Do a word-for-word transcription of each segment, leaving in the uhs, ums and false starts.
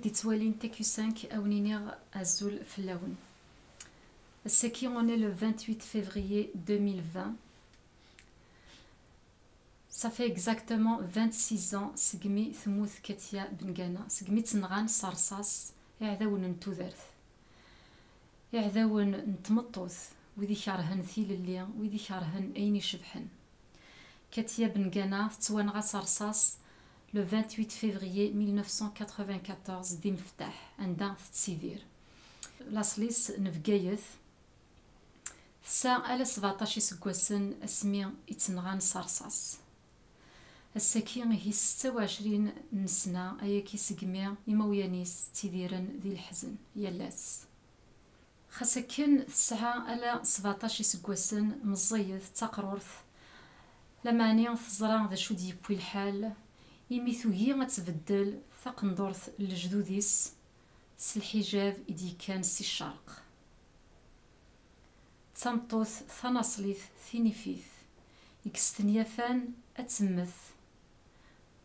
D-ittwalin T Q cinq, a wen-iniɣ azul fell-awen. Ass-agi, on est le vingt-huit février deux mille vingt. Ça fait exactement vingt-six ans segmi temmut Katia Bengana, segmi tt-nɣan s rrṣas iɛdawen n tudert, iɛdawen n tmeṭṭut, wid ikerhen tilelli, wid ikerhen ayen icebḥen. Katia Bengana tettwanɣa s rrṣas le vingt-huit février mille neuf cent quatre-vingt-quatorze di Meftaḥ, anda tettidir. Laṣel-is n Bgayet. Tesɛa ala sbeɛṭac iseggasen asmi i tt-nɣan s rrṣas. Ass-agi ihi setta u ɛecrin n ssna ayagi segmi imawlan-is ttidiren di leḥzen yal ass. Xas akken tesɛa ala sbeɛṭac iseggasen, meẓẓiyet, d taqrurt, lameɛna teẓra d acu d-yewwi lḥal, imi tugi ad tbeddel taqendurt n lejdud-is s lḥijab i d-yekkan si ccerq. D tameṭṭut tanaṣlit tinifit i yestenyafan ad temmet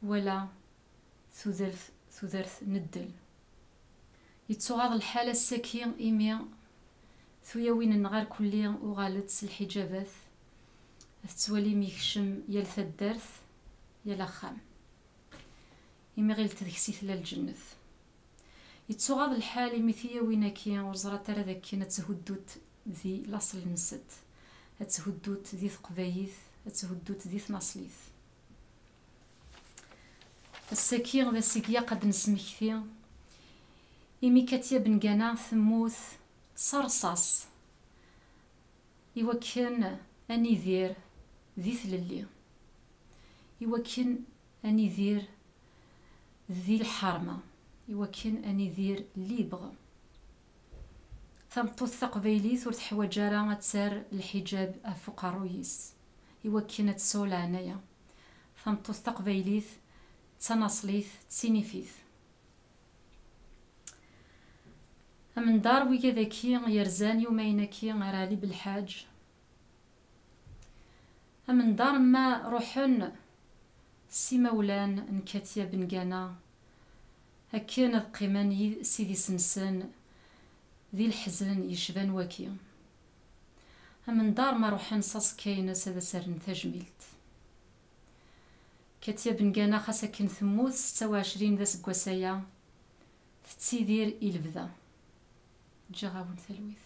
wala tudert, tudert n ddel. Yettuɣaḍ lḥal ass-agi imi tuyawin-nneɣ irkelli uɣalent s lḥiǧabat, ad tettwalim yekcem yal taddart, yal axxam. Imi ɣilet deg-s i tella lǧennet. Yettuɣaḍ lḥal imi tiyawin-agi ur ẓrant ara d akken ad thuddunt di laṣel-nsent, ad thuddunt di teqbaylit, ad thuddunt di tnaṣlit. Ass-agi d ass i ilaq ad d-nesmekti imi Katia Bengana temmut s rrṣas, iwakken ad nidir di tlelli, iwakken ad nidir di lḥerma, iwakken ad nidir libre. Tameṭṭut taqbaylit ur teḥwaǧ ara ad terr lḥiǧab ɣef uqerruy-is iwakken ad tesɛu leɛnaya. Tameṭṭut taqbaylit d tanaṣlit, d tinifit. Amendar wigad-agi yerzan yumayen-agi ar Ɛli Belḥaǧ. Amendar ma ruḥen s imawlan n Katia Bengana, akken ad qqimen yid-, s idis-nsen di leḥzen yecban waki. Amendar ma ruḥen s aṣekka-ines ad as-rren tajmilt. Katia Bengana, xas akken temmut setta u ɛecrin d aseggas aya, tettidir i lebda. Ǧǧiɣ-awen talwit.